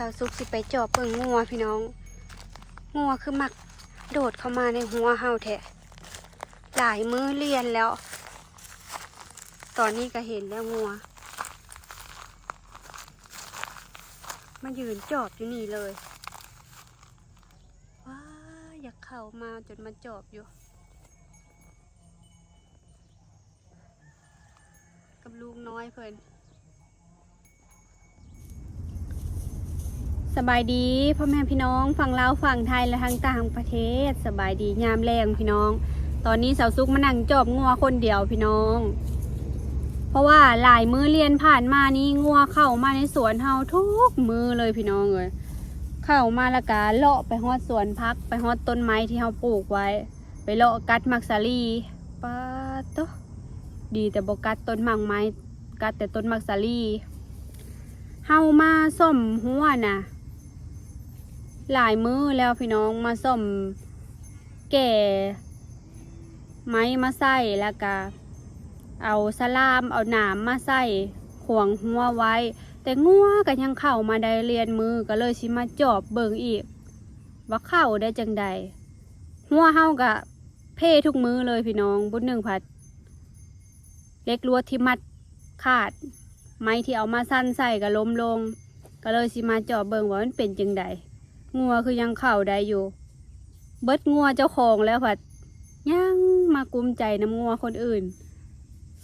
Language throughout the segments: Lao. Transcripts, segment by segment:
ບ່າວສຸກຊິໄປຈອບເບິ່ງງົວພີ່ນ້ອງ. ງົວຄືມັກໂດດເຂົ້າມາໃນຮົ້ວເຮົາແທ້. ຫຼາຍມື້ລຽນແລ້ວ. ຕອນນີ້ກໍເຫັນແລ້ວງົວ. ມາຢືນຈອບຢູ່ນີ້ເລີຍ. ວ້າ ຢາກເຂົ້າມາຈົນມາຈອບຢູ່ ກັບລູກນ້ອຍເພິ່ນ. ສະບາຍດີພໍ່ແມ່ພີ່ນ້ອງຝັ່ງລາວ, ຝັ່ງໄທ ແລະ ທັງຕ່າງປະເທດ. ສະບາຍດີຍາມແລງພີ່ນ້ອງ. ຕອນນີ້ສາວສຸກມານັ່ງຈອບງົວຄົນດຽວພີ່ນ້ອງ, ເພາະວ່າຫຼາຍມື້ລຽນຜ່ານມານີ້ ງົວເຂົ້າມາໃນສວນເຮົາທຸກມື້ເລີຍພີ່ນ້ອງເອີຍ. ເຂົ້າມາແລ້ວກະເລາະໄປຮອດສວນຜັກ, ໄປຮອດຕົ້ນໄມ້ທີ່ເຮົາປູກໄວ້, ໄປເລາະກັດໝາກສາລີ. ປາດໂທ້ ດີແຕ່ບໍ່ກັດຕົ້ນໝາກໄມ້, ກັດແຕ່ຕົ້ນໝາກສາລີ. ເຮົາມາສ້ອມຮົ້ວນະ ຫຼາຍມື້ແລ້ວພີ່ນ້ອງ, ມາສ້ອມແກ່ໄມ້ມາໃສ່ ແລ້ວກະເອົາສະຫຼາມ ເອົາໜາມມາໃສ່ຂວາງຮົ້ວໄວ້, ແຕ່ງົວກໍຍັງເຂົ້າມາໄດ້ລຽນມື້, ກໍເລີຍຊິມາຈອບເບິ່ງອີກວ່າເຂົ້າໄດ້ຈັ່ງໃດ. ຮົ້ວເຮົາກະເພທຸກມື້ເລີຍພີ່ນ້ອງ, ບຸດໜຶ່ງພັດ ເຫຼັກລວດທີ່ມັດຂາດ, ໄມ້ທີ່ເອົາມາສັ່ນໃສ່ກໍລົ້ມລົງ, ກໍເລີຍຊິມາຈອບເບິ່ງວ່າມັນເປັນຈັ່ງໃດ. ງົວຄືຍັງເຂົ້າໄດ້ຢູ່, ເບິດງົວເຈົ້າຂອງແລ້ວພັດຍັງມາກຸ້ມໃຈນຳງົວຄົນອື່ນ.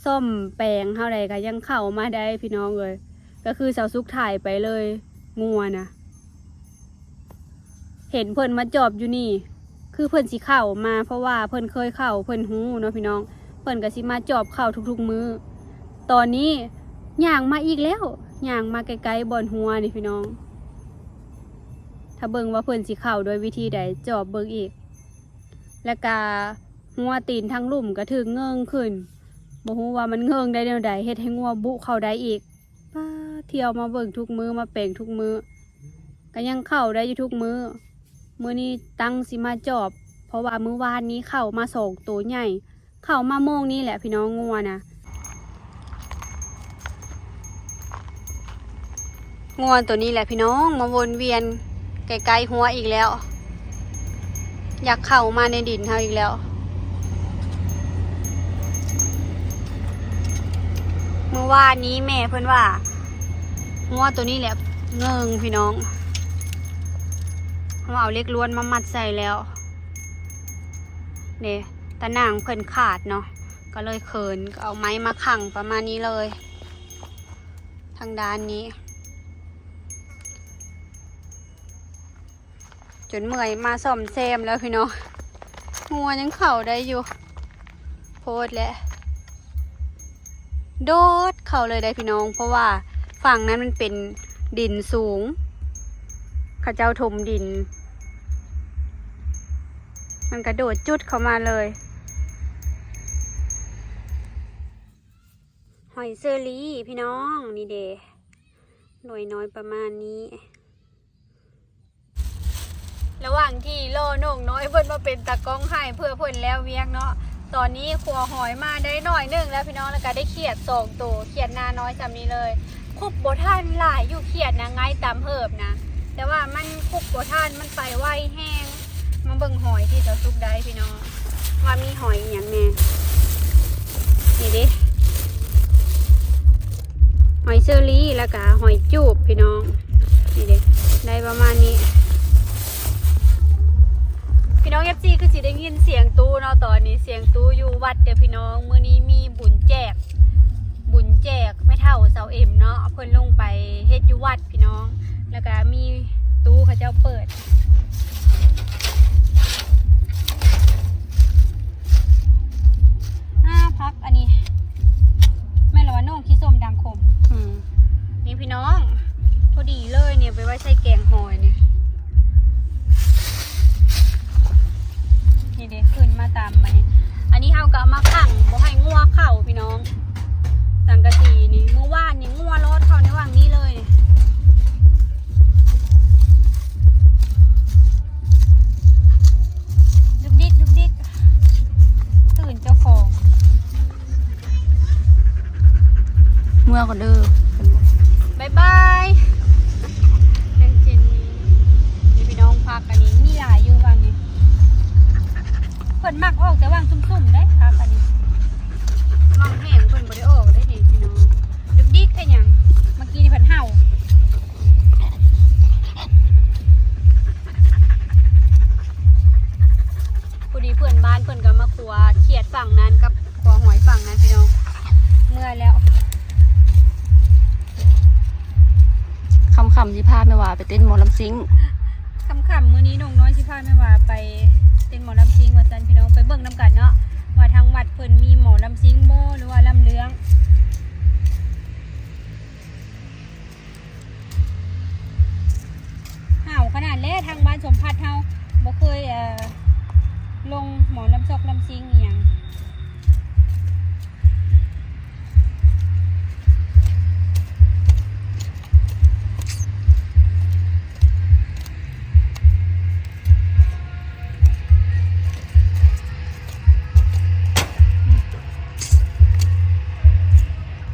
ສ້ອມແປງເຮົາໃດກໍຍັງເຂົ້າມາໄດ້ພີ່ນ້ອງເອີຍ, ກໍຄືສາວສຸກຖ່າຍໄປເລີຍ ງົວນະ. ເຫັນເພິ່ນມາຈອບຢູ່ນີ້ ຄືເພິ່ນຊິເຂົ້າມາ ເພາະວ່າເພິ່ນເຄີຍເຂົ້າ ເພິ່ນຮູ້ເນາະພີ່ນ້ອງ, ເພິ່ນກໍຊິມາຈອບເຂົ້າທຸກໆມື້. ຕອນນີ້ຍ່າງມາອີກແລ້ວ, ຍ່າງມາໃກ້ໆບ່ອນຮົ້ວນີ້ພີ່ນ້ອງ. ຖ້າເບິ່ງວ່າເພິ່ນຊິເຂົ້າດ້ວຍວິທີໃດ, ຈອບເບິ່ງອີກ. ແລ້ວກະຮົ້ວຕີນທາງລຸ່ມກໍຖືກເງິ່ງຂຶ້ນ, ບໍ່ຮູ້ວ່າມັນເງິ່ງໄດ້ແນວໃດ, ເຮັດໃຫ້ງົວບຸເຂົ້າໄດ້ອີກ. ປ້າ ທ່ຽວມາເບິ່ງທຸກມື້, ມາແປງທຸກມື້, ກໍຍັງເຂົ້າໄດ້ຢູ່ທຸກມື້. ມື້ນີ້ຕັ້ງຊິມາຈອບ, ເພາະວ່າມື້ວານນີ້ເຂົ້າມາສອງໂຕໃຫຍ່, ເຂົ້າມາໂມງນີ້ແຫຼະພີ່ນ້ອງ, ງົວນະ. ງົວໂຕນີ້ແຫຼະພີ່ນ້ອງ, ມາວົນວຽນໃກ້ໆຮົ້ວອີກແລ້ວ. ຢາກເຂົ້າມາໃນດິນເຮົາອີກແລ້ວ. ມື້ວານນີ້ແມ່ເພິ່ນວ່າ ງົວໂຕນີ້ແຫຼະເງິ່ງພີ່ນ້ອງ, ເຮົາເອົາເຫຼັກລວນມາມັດໃສ່ແລ້ວ. ເດ້ ຕາໜ່າງເພິ່ນຂາດເນາະ, ກໍເລີຍເຂີນ, ກໍເອົາໄມ້ມາຂັງປະມານນີ້ເລີຍ ທາງດ້ານນີ້. ຈົນເມື່ອຍມາສ້ອມແຊມແລ້ວພີ່ນ້ອງ, ງົວຍັງເຂົ້າໄດ້ຢູ່. ໂພດແຫຼະ, ໂດດເຂົ້າເລີຍໄດ໋ພີ່ນ້ອງ, ເພາະວ່າຝັ່ງນັ້ນມັນເປັນດິນສູງ, ເຂົາເຈົ້າຖົມດິນ, ມັນກະໂດດຈຸດເຂົ້າມາເລີຍ. ຫອຍເຊີຣີພີ່ນ້ອງ, ນີ້ເດ ໜ່ວຍນ້ອຍປະມານນີ້. ລະຫວ່າງທີ່ລໍນ້ອງນ້ອຍເພິ່ນມາເປັນຕາກ້ອງໃຫ້ ເພື່ອເພິ່ນແລ້ວວຽກເນາະ, ຕອນນີ້ຂົວຫອຍມາໄດ້ໜ້ອຍໜຶ່ງແລ້ວພີ່ນ້ອງ, ແລ້ວກະໄດ້ຂຽດສອງໂຕ, ຂຽດໜ້ານ້ອຍຊ່ຳນີ້ເລີຍ. ຄຸບບໍ່ທັນ, ຫຼາຍຢູ່ຂຽດນະ, ໄງ່ຕາມເຫີບນະ, ແຕ່ວ່າມັນຄຸບບໍ່ທັນ, ມັນໄປໄວແຮງ. ມາເບິ່ງຫອຍທີ່ສາວສຸກໄດ້ພີ່ນ້ອງ ວ່າມີຫອຍອີ່ຫຍັງແດ່. ນີ້ເດ້ ຫອຍເຊີຣີ ແລ້ວກະຫອຍຈູບພີ່ນ້ອງ. ນີ້ເດ້ ໄດ້ປະມານນີ້. ພີ່ນ້ອງ ເອັຟຊີ ຄືຊິໄດ້ຍິນສຽງຕູ້ເນາະ, ຕອນນີ້ສຽງຕູ້ຢູ່ວັດເດີ້ພີ່ນ້ອງ. ມື້ນີ້ມີບຸນແຈກ ບຸນແຈກແມ່ເຖົ້າສາວເອັມເນາະ, ເພິ່ນລົງໄປເຮັດຢູ່ວັດພີ່ນ້ອງ, ແລ້ວກະມີຕູ້ເຂົາເຈົ້າເປີດ. ອ່າ ຜັກອັນນີ້ແມ່ນລະວ່າ ນ້ອງຂີ້ສົ້ມດັງຂົມ. ອືມ ນີ້ພີ່ນ້ອງ ພໍດີເລີຍນີ້, ໄປໄວ້ໃສ່ແກງຫອຍນີ້. ນີ້ເດ້ ຂຶ້ນມາຕາມມານີ້. ອັນນີ້ເຮົາກໍເອົາມາຂັງ ບໍ່ໃຫ້ງົວເຂົ້າພີ່ນ້ອງ. ສັງກະສີນີ້ ມື້ວານນີ້ງົວລອດເຂົ້າໃນຫວ່າງນີ້ເລີຍ. ດຸກດິກ ດຸກດິກ ຕື່ນເຈົ້າຂອງ. ເມືອກ່ອນເດີ ບາຍບາຍ. ຈັ່ງຊີ້ ເພິ່ນມັກອອກແຕ່ຫວ່າງຊຸ່ມໆເດ້ ຄັກອັນນີ້ ຫວ່າງແຫ້ງເພິ່ນບໍ່ໄດ້ອອກເດ້ນີ້ພີ່ນ້ອງ. ດຸກດິກແທ້ຫຍັງ ເມື່ອກີ້ນີ້ເພິ່ນເຫົ່າ. ພໍດີເພື່ອນບ້ານເພິ່ນກໍມາຄົວຂຽດຝັ່ງນັ້ນກັບ ຂົວຫອຍຝັ່ງນັ້ນພີ່ນ້ອງ ເມື່ອຍແລ້ວ. ຄ່ຳໆຊິພາແມ່ຫວາໄປເຕັ້ນໝໍລຳຊິງ. ຄ່ຳໆມື້ນີ້ນ້ອງນ້ອຍຊິພາແມ່ຫວາໄປເຕັ້ນໝໍລຳຊິງວ່າຊັ້ນພີ່ນ້ອງ. ໄປເບິ່ງນຳກັນເນາະ ວ່າທາງວັດເພິ່ນມີໝໍລຳຊິງບໍ່ ຫຼືວ່າລຳເລື່ອງ. ຫາວຂະໜາດແລະ ທາງບ້ານສົມພັດເຮົາບໍ່ເຄີຍ ເອີ ລົງໝໍລຳຊອກລຳຊິງອີ່ຫຍັງ.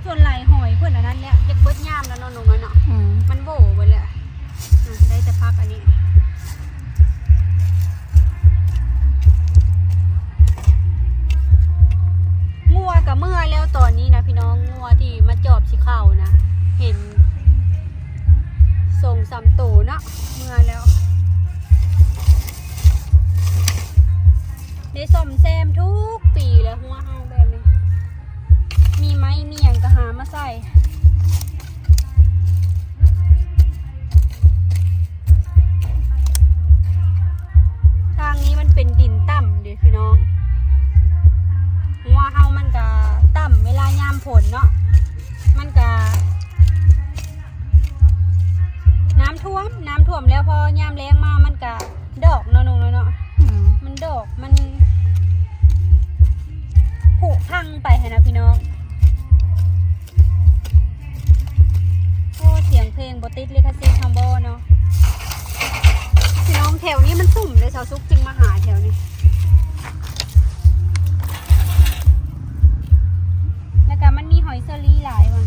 ສ່ວນຫຼາຍຫອຍເພິ່ນອັນນັ້ນແຫຼະ ຢາກເບິດຍາມແລ້ວເນາະນ້ອງນ້ອຍເນາະ. ອືມ ມັນໂຫວເບິດແຫຼະ. ອາ ໄດ້ແຕ່ພັກອັນນີ້. ງົວກະເມື່ອແລ້ວຕອນນີ້ນະພີ່ນ້ອງ ງົວທີ່ມາຈອບຊິເຂົ້ານະ ເຫັນສອງສາມໂຕເນາະ ເມື່ອແລ້ວ. ໄດ້ສ້ອມແຊມທຸກປີແຫຼະ ຮົ້ວເຮົາແບບນີ້ ມີໄມ້ມີຫຍັງກະຫາມາໃສ່. ທາງນີ້ມັນເປັນດິນຕ່ຳເດ້ພີ່ນ້ອງ ຮົ້ວເຮົາມັນກະຕ່ຳ ເວລາຍາມຝົນເນາະ ມັນກະ ນ້ຳຖ້ວມ ນ້ຳຖ້ວມແລ້ວ ພໍຍາມແລ້ງມາມັນກະດອກເນາະນ້ອງນ້ອຍເນາະ. ອືມ ມັນດອກ ມັນຜຸພັງໄປຫັ້ນນະພີ່ນ້ອງ. ໂອ້ ສຽງເພງບໍ່ຕິດລິຂະສິດເຮົາບໍ່ເນາະ. ພີ່ນ້ອງ ແຖວນີ້ມັນຊຸ່ມເດ້ ສາວສຸກຈຶ່ງມາຫາແຖວນີ້. ແລ້ວກະມັນມີຫອຍເຊີຣີຫຼາຍວ່າ.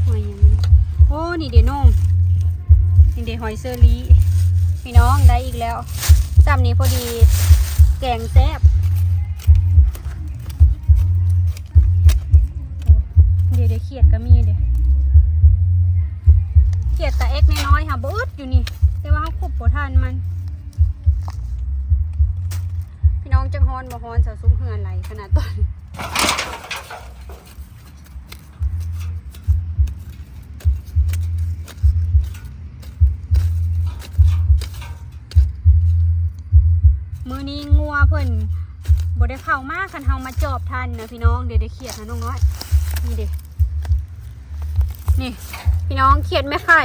ຫອຍຫຍັງມັນ ໂອ້ ນີ້ເດ້ນ້ອງ ນີ້ເດ້ຫອຍເຊີຣີ ພີ່ນ້ອງ ໄດ້ອີກແລ້ວ. ຊ່ຳນີ້ພໍດີແກງແຊບ. ເດ ເດ ຂຽດກໍມີເດ ຂຽດຕາເອັກນ້ອຍໆ ຫາບໍ່ອຶດຢູ່ນີ້ ແຕ່ວ່າເຮົາຄຸບບໍ່ທັນມັນ. ພີ່ນ້ອງ ຈັກຮ້ອນບໍ່ຮ້ອນ ສາວສຸກເຫື່ອໄຫຼຂະໜາດຕອນ. ມື້ນີ້ງົວເພິ່ນບໍ່ໄດ້ເຂົ້າມາ ຄັນເຮົາມາຈອບທັນນະພີ່ນ້ອງ. ເດ ເດ ຂຽດນະນ້ອງນ້ອຍ ນີ້ເດ ນີ້ພີ່ນ້ອງ ຂຽດແມ່ໄຂ່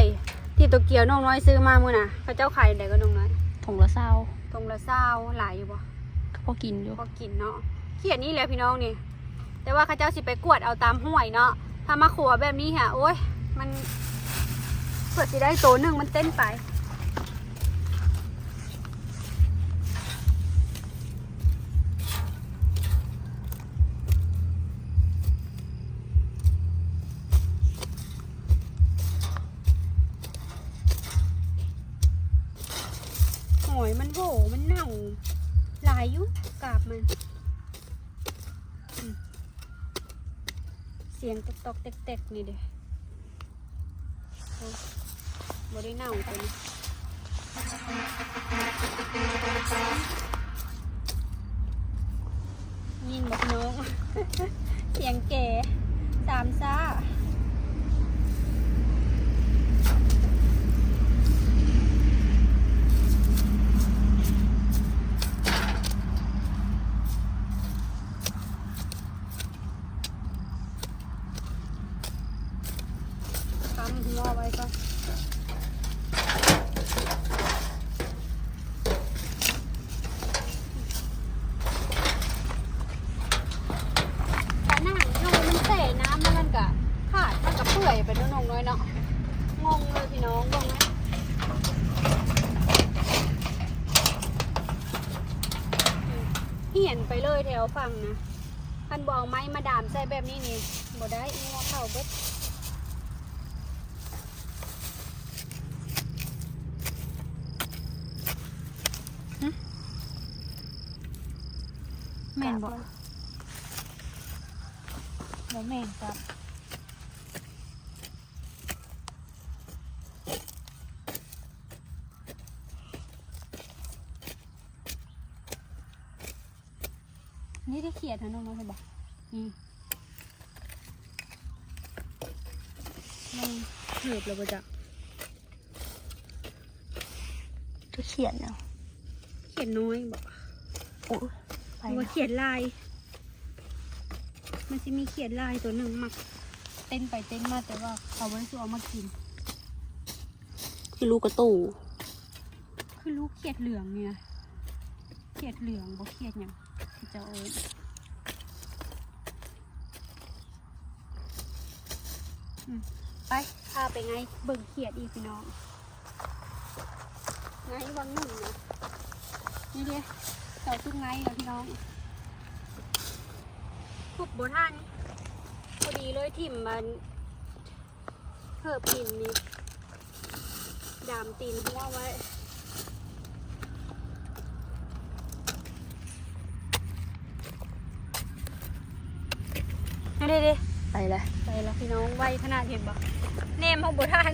ທີ່ໂຕກຽວນ້ອງນ້ອຍຊື້ມາມື້ນະ ເຂົາເຈົ້າຂາຍໃດກໍນ້ອງນ້ອຍ? ຖົງລະຊາວ ຖົງລະຊາວ ຫຼາຍຢູ່ບໍ່? ກໍພໍກິນຢູ່ ພໍກິນເນາະ. ຂຽດນີ້ແຫຼະພີ່ນ້ອງນີ້ ແຕ່ວ່າເຂົາເຈົ້າຊິໄປກວດເອົາຕາມຫ້ວຍເນາະ. ຖ້າມາຂົວແບບນີ້ຫະ ໂອ້ຍ ມັນ ເພື່ອຊິໄດ້ໂຕໜຶ່ງ ມັນເຕັ້ນໄປ. ຫອຍມັນໂຫວ ມັນເນົ່າຫຼາຍຢູ່ ກາບມັນ. ອືມ ສຽງຕອກໆແຕກໆ ນີ້ເດ້. ໂອ້ ບໍ່ໄດ້ເນົ່າຕົວນີ້ ຍິນບໍ່ພີ່ນ້ອງ? ສຽງແກສາມຊ້າ. ກຳຫົວໄວ້ກ່ອນ. ກະໜັງຢູ່ ມັນແຊ່ນ້ຳແລ້ວມັນກະຂາດ ມັນກະເປື່ອຍໄປເນາະນ້ອງນ້ອຍເນາະ. ງົງເລີຍພີ່ນ້ອງ ເບິ່ງນະ ຫ່ຽນໄປເລີຍແຖວຝັ່ງນະ. ຄັນບໍ່ເອົາໄມ້ມາດາມໃສ່ແບບນີ້ນີ້ ບໍ່ໄດ້ ງົວເຂົ້າເບິດ. ຫຶ? ແມ່ນບໍ່? ບໍ່ແມ່ນຈ້ະ. ນີ້ໄດ້ຂຽດຫັ້ນນ້ອງໆ ເຫັນບໍ່? ນີ້ ມັນເກີບແລ້ວບໍ່ຈັກ? ໄດ້ຂຽດຫຍັງ? ຂຽດນ້ອຍບໍ່? ໂອ້ຍ ໄປ ຫຼືວ່າຂຽດລາຍ? ມັນຊິມີຂຽດລາຍຕົວໜຶ່ງມັກເຕັ້ນໄປເຕັ້ນມາ ແຕ່ວ່າເຂົາບໍ່ໄດ້ຊິເອົາມາກິນ. ຄືລູກກະໂຕ ຄືລູກຂຽດເຫຼືອງນີ້ນະ ຂຽດເຫຼືອງບໍ່ ຂຽດຫຍັງເຂົາເຈົ້າເອີ້ນ. ອືມ ໄປ ພາໄປໄງເບິ່ງຂຽດອີກພີ່ນ້ອງ. ໄງຫວ່າງໜຶ່ງນະ ນີ້ເດ້ ເສົາສຸກໄງນະພີ່ນ້ອງ ຂຸດບໍ່ທັນ ພໍດີເລີຍຖິ້ມອັນ ເກີບຫີນນີ້ ດາມຕີນຫົວໄວ້. ເດ້ໆ ໄປລະ ໄປລະພີ່ນ້ອງ ໄວຂະໜາດ ເຫັນບໍ່? ແນມເຮົາບໍ່ທັນ.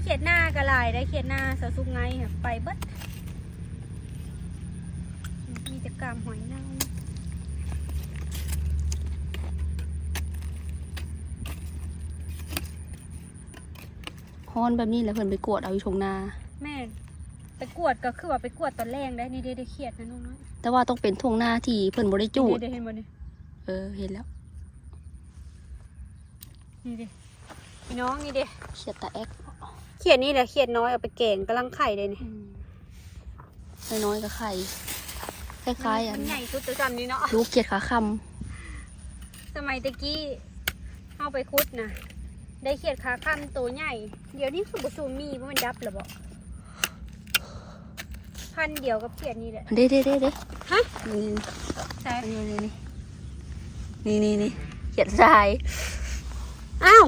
ຂຽດໜ້າກໍຫຼາຍໄດ໋ ຂຽດໜ້າເສົາສຸກໄງ ໄປເບິດ. ມີແຕ່ກ້າມຫອຍເນົ່າ. ຮ້ອນແບບນີ້ແຫຼະ ເພິ່ນໄປກວດເອົາຢູ່ທົ່ງນາ. ແມ່ນ ໄປກວດກໍຄືວ່າໄປກວດຕອນແລງໄດ໋. ນີ້ເດ້ ໄດ້ຂຽດນະນ້ອງນ້ອຍ ແຕ່ວ່າຕ້ອງເປັນທົ່ງນາທີ່ເພິ່ນບໍ່ໄດ້ຈູດ. ນີ້ເດ້ ເຫັນບໍ່ນີ້? ເອີ ເຫັນແລ້ວ. ນີ້ເດ້ ພີ່ນ້ອງ ນີ້ເດ້ ຂຽດຕາແອກ. ຂຽດນີ້ແຫຼະ ຂຽດນ້ອຍເອົາໄປແກງ ກຳລັງໄຂ່ເດ້ນີ້. ອືມ ນ້ອຍໆ ກໍໄຂ່ ຄ້າຍໆ ອັນ ມັນໃຫຍ່ສຸດແຕ່ຊ່ຳນີ້ເນາະ ລູກຂຽດຂາຄຳ. ສະໄໝແຕ່ກີ້ເຮົາໄປຂຸດນະ ໄດ້ຂຽດຂາຄຳໂຕໃຫຍ່. ດຽວນີ້ຄືບໍ່ຊູມີ ບໍ່ແມ່ນດັບແລ້ວບໍ? ພັນດຽວກັບຂຽດນີ້ແຫຼະ. ເດ້ໆໆໆ ຮະ? ນີ້ ໃສ? ນີ້ໆໆ ຂຽດຊາຍ. ອ້າວ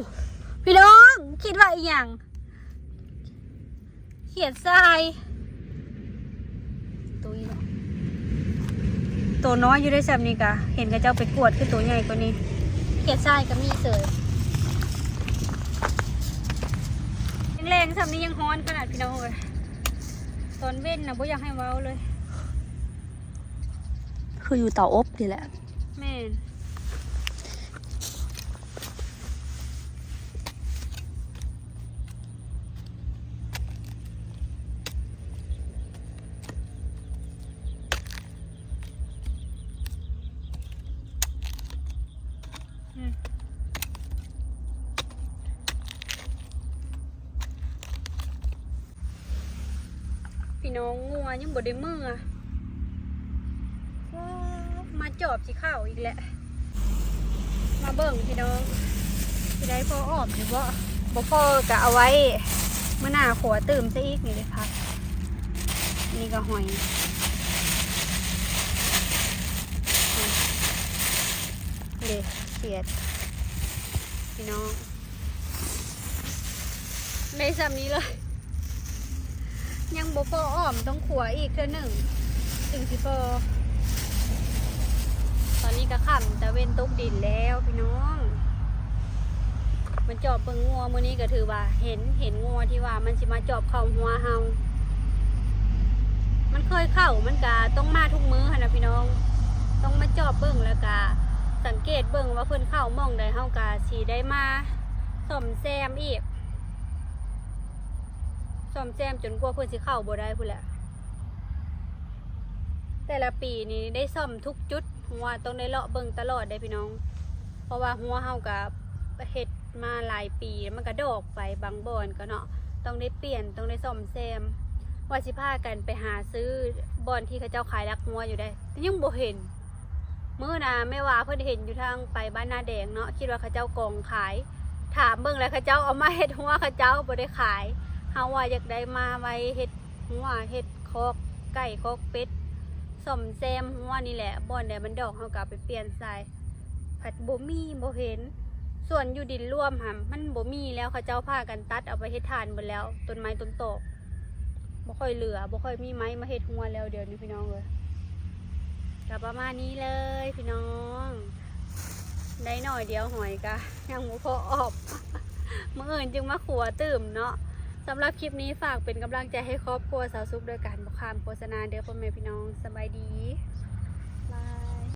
ພີ່ນ້ອງ ຄິດວ່າອີ່ຫຍັງ? ຂຽດຊາຍ ໂຕນີ້ເນາະ ໂຕນ້ອຍຢູ່ໄດ໋. ຊ່ຳນີ້ກະເຫັນເຂົາເຈົ້າໄປກວດ ຄືໂຕໃຫຍ່ກວ່ານີ້. ຂຽດຊາຍກໍມີເສີຍ. ແລງໆ ຊ່ຳນີ້ຍັງຮ້ອນຂະໜາດ ພີ່ນ້ອງເອີຍ. ຕອນເວັນນະບໍ່ຢາກໃຫ້ເວົ້າເລີຍ ຄືຢູ່ເຕົາອົບນີ້ແຫຼະ. ແມ່ນ ອືມ. ພີ່ນ້ອງ ງົວຍັງບໍ່ໄດ້ເມືອ. ໂອ້ ມາຈອບຊິເຂົ້າອີກແຫຼະ. ມາເບິ່ງພີ່ນ້ອງ ຊິໄດ້ພໍອ້ອມຢູ່ບໍ່? ບໍ່ພໍກໍເອົາໄວ້ມື້ໜ້າຂົວຕື່ມຊະອີກ. ນີ້ເດ້ຜັກ ນີ້ກໍຫອຍ ເດ້ ຂຽດ ພີ່ນ້ອງ. ໄດ້ຊ່ຳນີ້ເລີຍ ຍັງບໍ່ພໍອ້ອມ ຕ້ອງຂົວອີກເທື່ອໜຶ່ງຈຶ່ງຊິພໍ. ຕອນນີ້ກໍຄ່ຳ ຕາເວັນຕົກດິນແລ້ວພີ່ນ້ອງ. ມາຈອບເບິ່ງງົວມື້ນີ້ກໍຖືວ່າເຫັນ ເຫັນງົວທີ່ວ່າມັນຊິມາຈອບເຂົ້າຮົ້ວເຮົາ. ມັນເຄີຍເຂົ້າ ມັນກະຕ້ອງມາທຸກມື້ຫັ້ນນະພີ່ນ້ອງ. ຕ້ອງມາຈອບເບິ່ງ ແລ້ວກະສັງເກດເບິ່ງວ່າເພິ່ນເຂົ້າໝ່ອງໃດ ເຮົາກະຊິໄດ້ມາ ສ້ອມແຊມອີກ ສ້ອມແຊມຈົນກວ່າເພິ່ນຊິເຂົ້າບໍ່ໄດ້ພຸ້ນແຫຼະ. ແຕ່ລະປີນີ້ໄດ້ສ້ອມທຸກຈຸດ ເພາະວ່າຕ້ອງໄດ້ເລາະເບິ່ງຕະຫຼອດເດ້ພີ່ນ້ອງ. ເພາະວ່າຮົ້ວເຮົາກະເຮັດມາຫຼາຍປີ ມັນກະດອກໄປບາງບ່ອນກະເນາະ ຕ້ອງໄດ້ປ່ຽນ ຕ້ອງໄດ້ສ້ອມແຊມ. ວ່າຊິພາກັນໄປຫາຊື້ບ່ອນທີ່ເຂົາເຈົ້າຂາຍຫຼັກຮົ້ວຢູ່ເດ້ ແຕ່ຍັງບໍ່ເຫັນ. ມື້ນະແມ່ວ່າເພິ່ນເຫັນຢູ່ທາງໄປບ້ານນາແດງເນາະ ຄິດວ່າເຂົາເຈົ້າກອງຂາຍ ຖາມເບິ່ງແລ້ວເຂົາເຈົ້າເອົາມາເຮັດຮົ້ວ ເຂົາເຈົ້າບໍ່ໄດ້ຂາຍ. ເຮົາວ່າຢາກໄດ້ມາໄວ້ເຮັດຮົ້ວ ເຮັດຄອກໄກ່ຄອກເປັດ ສ ສ້ອມແຊມຮົ້ວນີ້ແຫຼະ ບ່ອນໃດມັນດອກເຮົາກໍເອົາໄປປ່ຽນໃສ່ ພັດບໍ່ມີ ບໍ່ເຫັນ. ສ່ວນຢູ່ດິນລວມຫັ້ນ ມັນບໍ່ມີແລ້ວ ເຂົາເຈົ້າພາກັນຕັດເອົາໄປເຮັດຖ່ານເບິດແລ້ວ ຕົ້ນໄມ້ຕົ້ນຕອກ ບໍ່ຄ່ອຍເຫຼືອ ບໍ່ຄ່ອຍມີໄມ້ມາເຮັດຮົ້ວແລ້ວ ດຽວນີ້ພີ່ນ້ອງເອີຍ. ກໍປະມານນີ້ເລີຍພີ່ນ້ອງ ໄດ້ໜ້ອຍດຽວ ຫອຍກະຍັງບໍ່ພໍອອບ ມື້ອື່ນຈຶ່ງມາຂົ້ວຕື່ມເນາະ. ສຳລັບຄລິບນີ້ ຝາກເປັນກຳລັງໃຈໃຫ້ຄອບຄົວສາວສຸກໂດຍການບໍ່ຂ້າມໂຄສະນາເດີ້ ພໍ່ແມ່ພີ່ນ້ອງ. ສະບາຍດີ.